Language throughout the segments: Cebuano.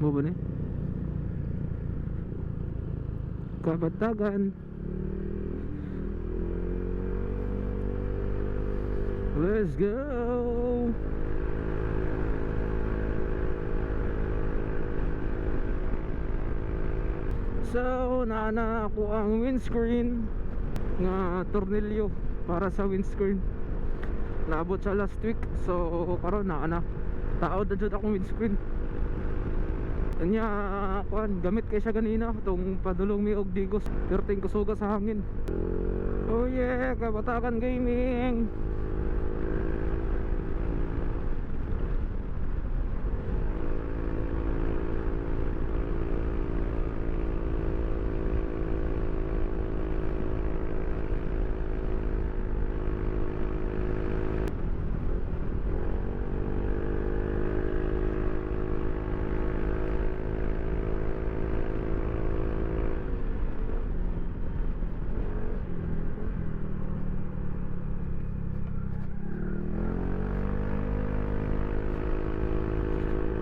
Mismo ba ni? Kapatagan. Let's go. So, naana ako ang windscreen nga tornilyo para sa windscreen. Naabot siya last week. So, karon naana. Taod na jud akong windscreen. Anya, kuan, gamit kay siya ganina tong padulong mi og Digos. Perting kusuga sa hangin. Oh yeah, Kabatakan Gaming.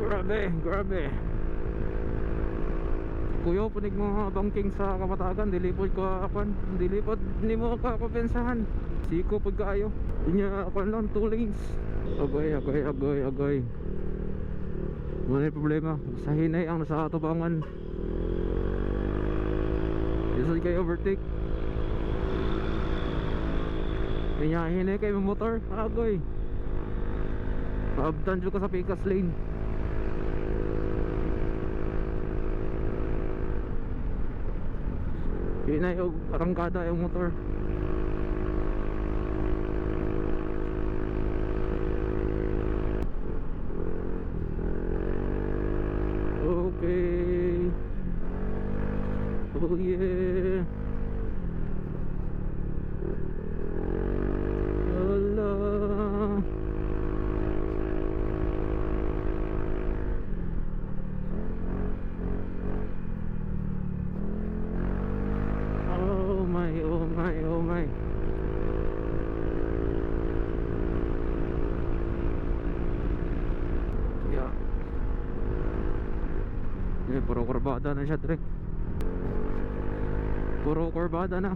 Grabe, grabe. Kuyo punig mga bangking sa Kapatagan, dili pod ko akuan, dili pod nimo ka kumpensahan. Siko pod kaayo. Inya akuan lang two lanes. Agoy, agoy, agoy, agoy. Wala problema. Sa hinay ang nasa atubangan. Isod kay overtake. Inya hinay kay motor, agoy. Maabtan jud ka sa pikas lane. Hinay og arangkada yung motor. Okay. Oh yeah. Wala. Oh my, oh my, oh my. Yeah. Eh, puro kurbada na siya, Dre. Puro kurbada na.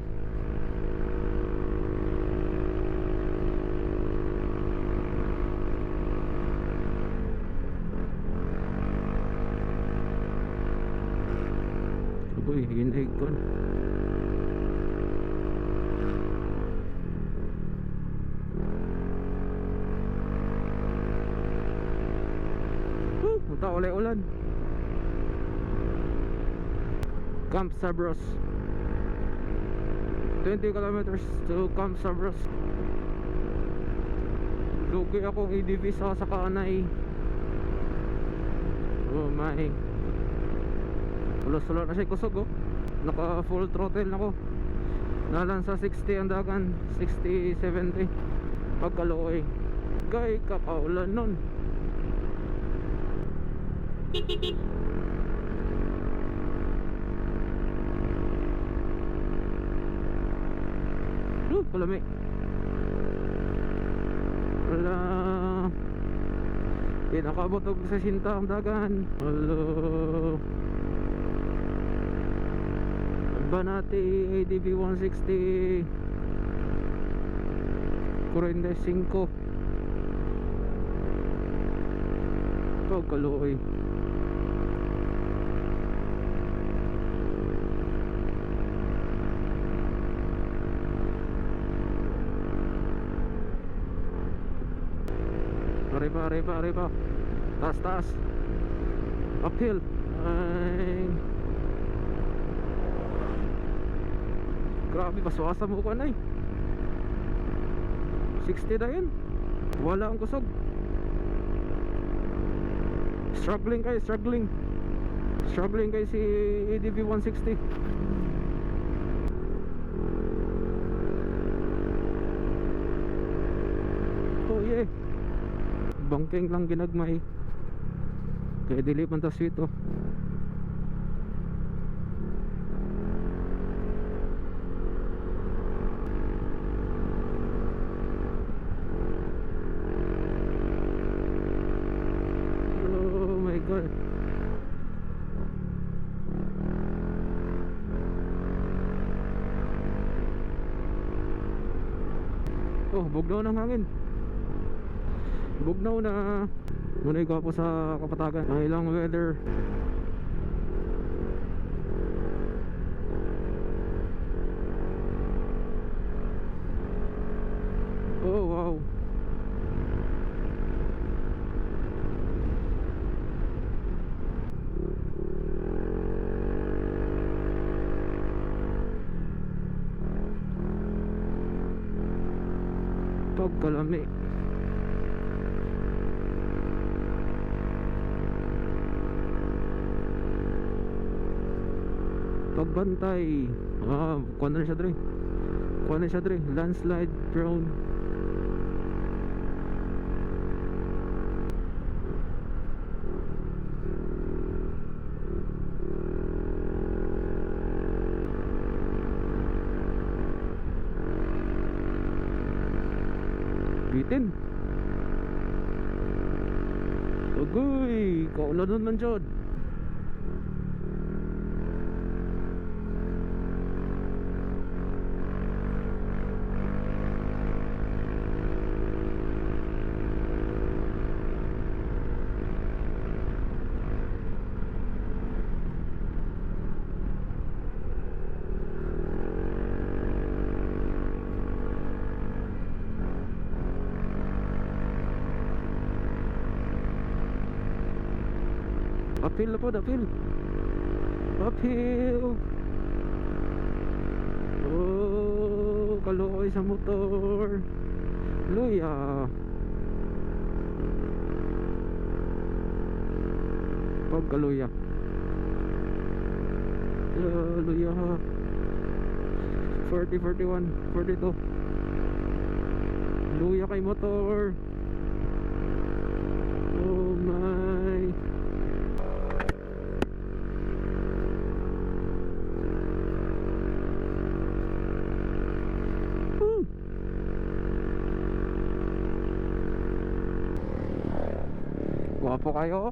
Uy, hinay ko. Woo, punta ulit ulan. Camp Sabros. 20 kilometers to Camp Sabros. Lugi akong ADV sa kanay. Oh my. Ulos-ulo na siya kusog oh. Naka full throttle na ko. Nalan sa 60 ang dagan, 60, 70. Pagkaluoy. Kay kakaulan nun. Kalami. Wala. Pinakabot og sa sinta ang dagan. Hello. Banati ADV 160 45. Pagkaluoy. Arriba, arriba, arriba. Taas, taas. Uphill. Ay. Grabe, paswasa mo ko na eh. 60 na yun. Wala ang kusog. Struggling kayo, struggling. Struggling kayo si ADV 160. Oh yeah. Bangking lang ginagmay. Kaya dili man ta sweet oh. Oh my God. Oh, bugnaw ng hangin. Bugnaw na. Muna'y gwapo sa Kapatagan ang ilang weather. Oh, wow. Pagkalami. Pagbantay. Ah, kuha na siya dre. Kuha na siya dre. Landslide prone. Bitin. Agoy, kaulanon man jud. Uphill na po, uphill. Uphill. Oh, kaluoy sa motor. Luya. Pagkaluya. Luya. 40, 41, 42. Luya kay motor. Oh my. Woo! Gwapo kayo.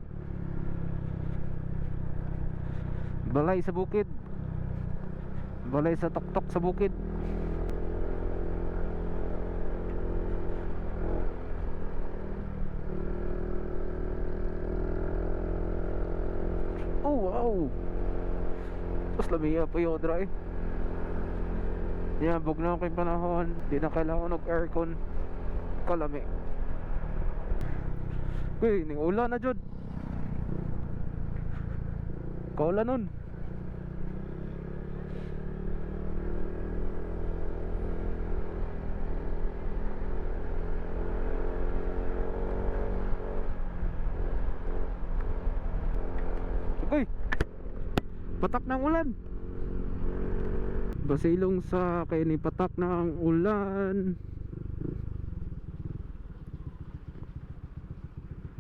Balay sa bukid. Balay sa tuktok sa bukid. Oh wow. Tapos lamiya po yung dry. Yan, bugnaw kay panahon. Di na kailangan og aircon. Kalami. Uy, ning ulan na jud. Kaulan nun. Uy! Patak ng ulan. Basilong sa kay ni patak ng ulan.